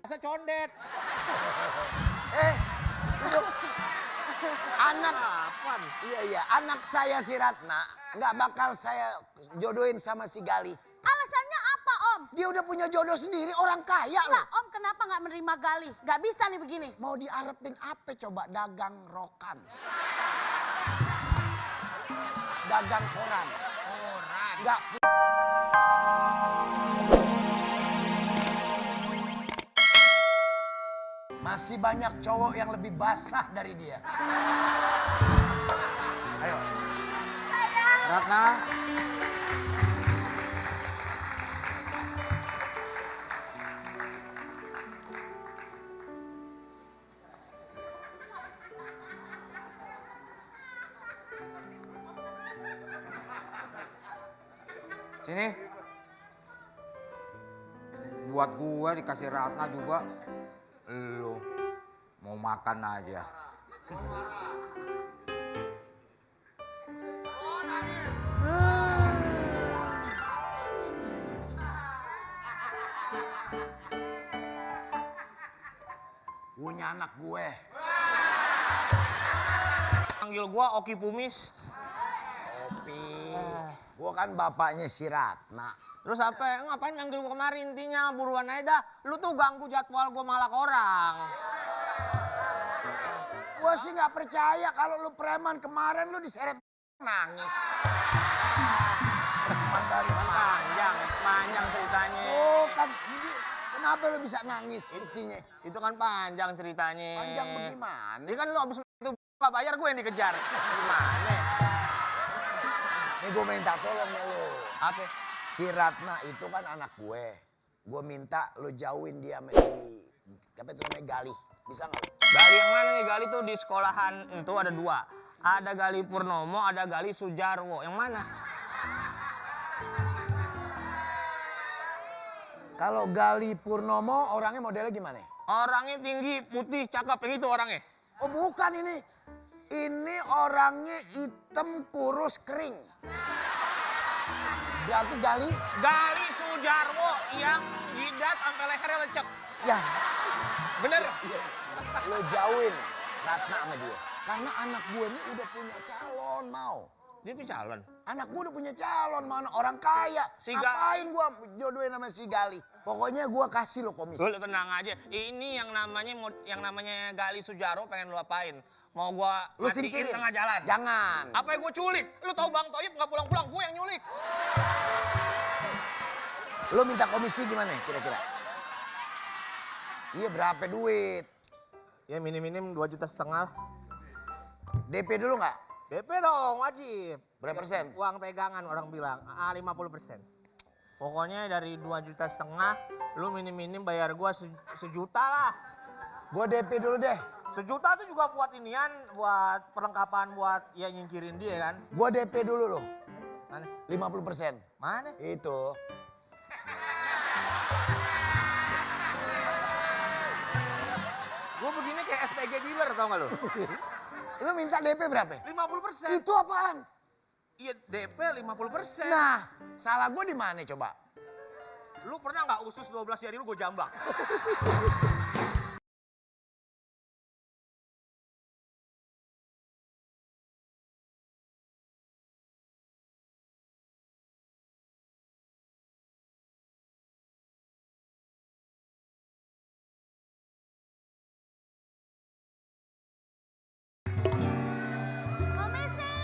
Saya condet. Duduk. Anak, Kapan? iya, anak saya si Ratna nggak bakal saya jodohin sama si Gali. Alasannya apa, Om? Dia udah punya jodoh sendiri, orang kaya Enggak, loh. Om kenapa nggak menerima Gali? Nggak bisa nih begini. Mau diarepin apa coba, dagang rokan. Dagang koran. Koran. Nggak. Masih banyak cowok yang lebih basah dari dia. Ayo. Ratna. Sini. Buat gua dikasih Ratna juga. Lu mau makan aja. Punya anak gue. Panggil gua Oki Pumis. Opi. Gue kan bapaknya si Ratna. Terus apa? Ngapain manggil gua kemarin? Intinya buruan aja dah. Lu tuh ganggu jadwal gua malak orang. Gue sih nggak percaya kalau lu preman, kemarin lu diseret nangis. Preman dari mana? Panjang ceritanya. Oh kan, kenapa lu bisa nangis buktinya? Itu kan panjang ceritanya. Panjang bagaimana? Ini kan lu abis itu gak bayar gue yang dikejar. Gimana? Nih gue minta tolong sama lu. Apa? Si Ratna itu kan anak gue. Gue minta lu jauhin dia sama si, apa itu namanya, Gali. Bisa nggak? Gali yang mana nih? Gali tuh di sekolahan itu ada dua. Ada Gali Purnomo, ada Gali Sujarwo. Yang mana? Kalau Gali Purnomo orangnya modelnya gimana? Orangnya tinggi, putih, cakep. Yang itu orangnya. Oh bukan ini. Ini orangnya hitam, kurus, kering. Berarti Gali? Gali Sujarwo yang jidat sampai lehernya lecek. Ya. Bener? Iya. Lo jauhin Ratna sama dia. Karena anak gue ini udah punya calon, mau. Dia tuh calon. Anak gue udah punya calon, mana orang kaya. Si Ngapain gue jodohin sama si Gali? Pokoknya gue kasih lo komisi. Lu tenang aja. Ini yang namanya Gali Sujarwo pengen lu apain? Mau gua Lu matiin singkirin. tengah jalan? Jangan. Apa yang gua culik? Lu tahu Bang Toyib nggak pulang-pulang? Gua yang nyulik. Lo minta komisi gimana kira-kira? Iya berapa duit? Ya minim-minim 2,5 juta. DP dulu nggak? DP dong, wajib. Berapa persen? Uang pegangan orang bilang, 50%. Pokoknya dari 2,5 juta, lu minim-minim bayar gua sejuta lah. Gue DP dulu deh. Sejuta tuh juga buat inian, buat perlengkapan, buat ya nyingkirin dia kan. Gue DP dulu loh. Mana? 50%. Mana? Itu. Gua begini kayak SPG dealer tau gak lu? Lu minta DP berapa? 50%. Itu apaan? Iya DP 50%. Nah, salah gue di mana coba? Lu pernah nggak usus 12 jari lu gue jambak? Komisi.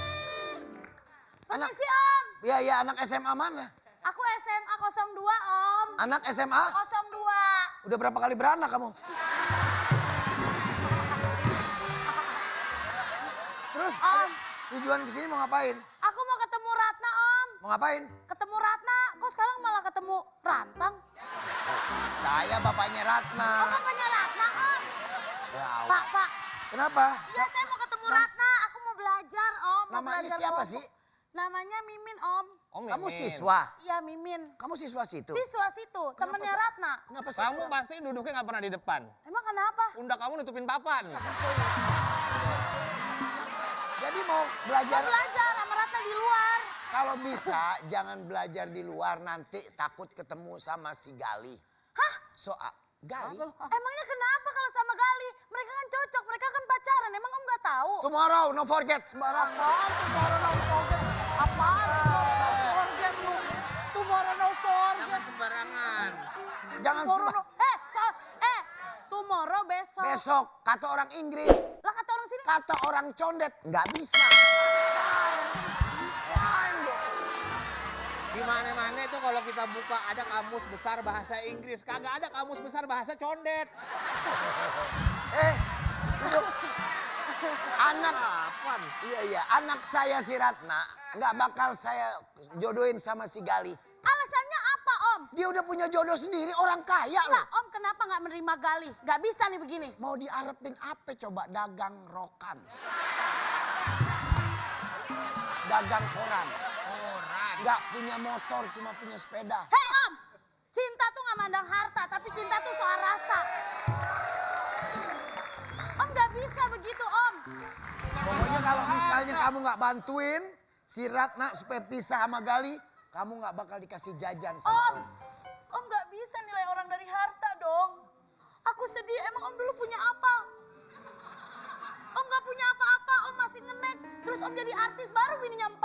Anak- Komisi, Om. Iya, anak SMA mana? Aku SMA 02, Om. Anak SMA? 02. Udah berapa kali beranak kamu? Terus Om. tujuan kesini mau ngapain? Aku mau ketemu Ratna, Om. Mau ngapain? Ketemu Ratna. Kok sekarang malah ketemu Rantang? Saya bapaknya Ratna. Oh, bapaknya Ratna, Om. Ya Allah. Pak. Kenapa? Iya, saya mau ketemu Ratna. Aku mau belajar, Om. Mau Namanya belajar siapa kelompok. sih? Namanya Mimin, Om. Kamu siswa? Iya, Mimin. Kamu siswa situ? Siswa situ, temennya Ratna. Kenapa sih? Kamu pasti duduknya nggak pernah di depan. Emang kenapa? Pundak kamu nutupin papan. Jadi mau belajar? Mau belajar sama Ratna di luar. Kalau bisa jangan belajar di luar, nanti takut ketemu sama si Gali. Hah? Gali. Emangnya kenapa kalau sama Gali? Mereka kan cocok, mereka kan pacaran. Emang Om nggak tahu? Tomorrow, no forget sembarang. Apaan tomorrow no forget? Apaan tomorrow no forget lu? Tomorrow no forget. Jangan sembarangan. Jangan Tomorrow sembarang. tomorrow besok. Besok, kata orang Inggris, Lah kata orang sini. kata orang condet, nggak bisa. Di mana-mana itu kalau kita buka ada kamus besar bahasa Inggris, kagak ada kamus besar bahasa condet. Duduk. Anak, Apaan? iya, anak saya si Ratna, nggak bakal saya jodohin sama si Gali. Alasannya apa Om? Dia udah punya jodoh sendiri, orang kaya Lah loh. Om kenapa nggak menerima Gali? Nggak bisa nih begini. Mau diarepin apa coba, dagang rokan. Dagang koran. Orang. Nggak punya motor, cuma punya sepeda. Hei Om, cinta tuh nggak mandang harta, tapi cinta tuh soal rasa. Om nggak bisa begitu Om. Pokoknya kalau misalnya kamu nggak bantuin si Ratna supaya pisah sama Gali, kamu nggak bakal dikasih jajan sama Om, Om. Om nggak bisa nilai orang dari harta dong. Aku sedih, emang Om dulu punya apa? Om nggak punya apa-apa, Om masih ngenek. Terus Om jadi artis baru bininya 4.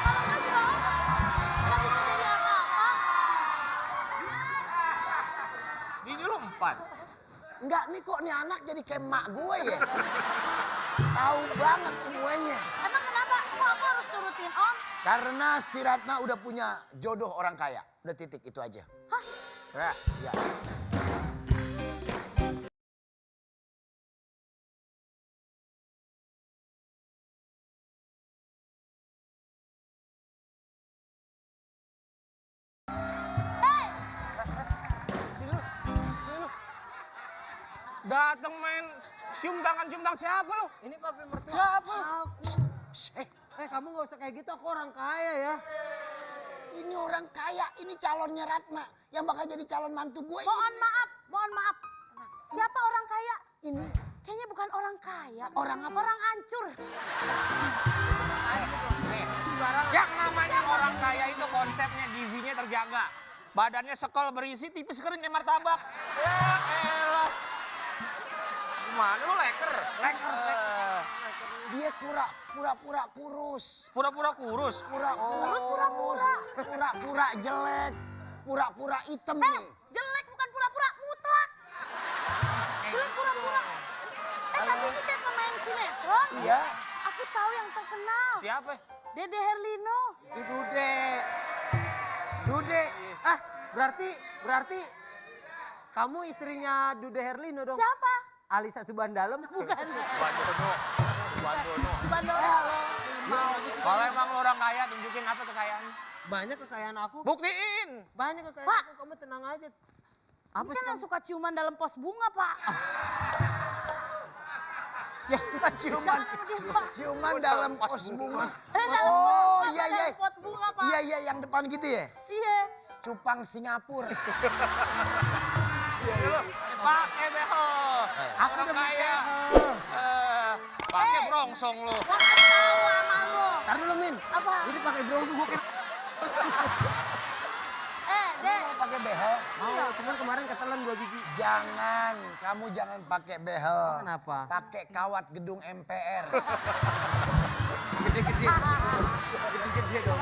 Kalau nggak juga Om nggak bisa jadi apa-apa. Bini lu 4. Enggak, nih kok nih anak jadi kayak emak gue ya. Tahu banget semuanya. Emang kenapa? Kok aku harus turutin Om? Karena si Ratna udah punya jodoh orang kaya. Udah titik, itu aja. Hah? Ya. Dateng main cium tangan siapa lu? Ini kopi mertua. Siapa? Kamu gak usah kayak gitu, aku orang kaya ya. Ini orang kaya, ini calonnya Ratna. Yang bakal jadi calon mantu gue. Mohon maaf. Siapa orang kaya? Ini. Kayaknya bukan orang kaya. Orang apa? Orang hancur. Yang namanya orang kaya itu konsepnya gizinya terjaga. Badannya sekol berisi, tipis kering kayak martabak. Ya elah. Gimana lu leker? Dia pura-pura kurus. Pura-pura kurus. Pura-pura jelek. Pura-pura hitam nih. Jelek bukan pura-pura, mutlak. Jelek pura-pura. Tapi ini kayak pemain sinetron. Iya. Aku tahu yang terkenal. Siapa? Dede Herlino. Dude. Berarti kamu istrinya Dude Herlino dong? Siapa? Alisa Subandalem. Bukan. Bandono. Bandoro. Kalau emang lu orang kaya, tunjukin apa kekayaan. Banyak kekayaan aku. Buktiin. Banyak kekayaan Pak. aku, kamu tenang aja. Apa kan yang suka ciuman dalam pos bunga, Pak? Siapa ciuman? Jangan dia, Pak. Ciuman dalam pos bunga. Dalam Oh pos- iya. dalam pot bunga, Pak. Iya yang depan gitu ya. Iya. Cupang Singapura. Pakai behel. Aku Orang udah kaya. Pakai brongsong lu. Gua kasih tahu sama lu. Ntar dulu Min. Apa? Ini pakai bronze gue kira Dek. Mau pakai behel? mau, cuman kemarin ketelan 2 biji. Jangan, kamu jangan pakai behel. Kenapa? Pakai kawat gedung MPR. Gede-gede. Gede-gede dong.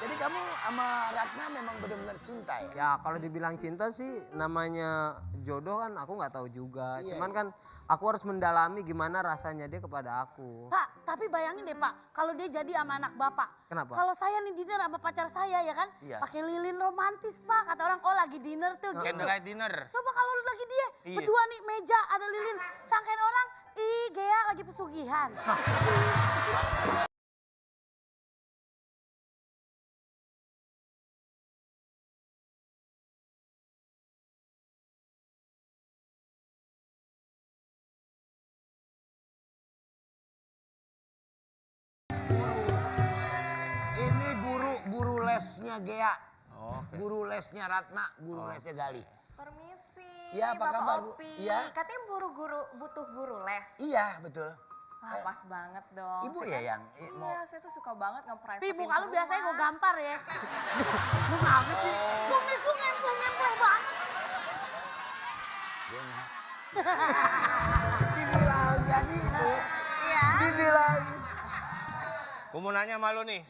Jadi kamu sama Ratna memang benar-benar cinta ya? Ya kalau dibilang cinta sih namanya jodoh kan aku nggak tahu juga. Iya, Cuman iya. kan aku harus mendalami gimana rasanya dia kepada aku. Pak, tapi bayangin deh Pak, kalau dia jadi sama anak Bapak. Kenapa? Kalau saya nih dinner sama pacar saya ya kan, Iya. pakai lilin romantis Pak. Kata orang, oh lagi dinner tuh. Gitu. Candlelight dinner. Coba kalau lu lagi dia, Iya. berdua nih meja ada lilin. Sangkain orang, ih Gea lagi pesugihan. Ini guru lesnya Gea. Oke. Guru lesnya Ratna, guru lesnya Gali. Permisi, Iya, apa Bapak kabar, Bu? Opi. Iya. Katanya butuh guru les. Iya betul. Wah, pas banget dong. Ibu Saya ya kan- yang mau Iya, saya tuh suka banget nge-private. Pi, muka lu biasanya gue gampar ya. Lu ngapa sih? Kumis lu ngempleh banget. dia nggak. Dibilang jadi itu. Iya. Dibilang. Gue mau nanya sama lu nih.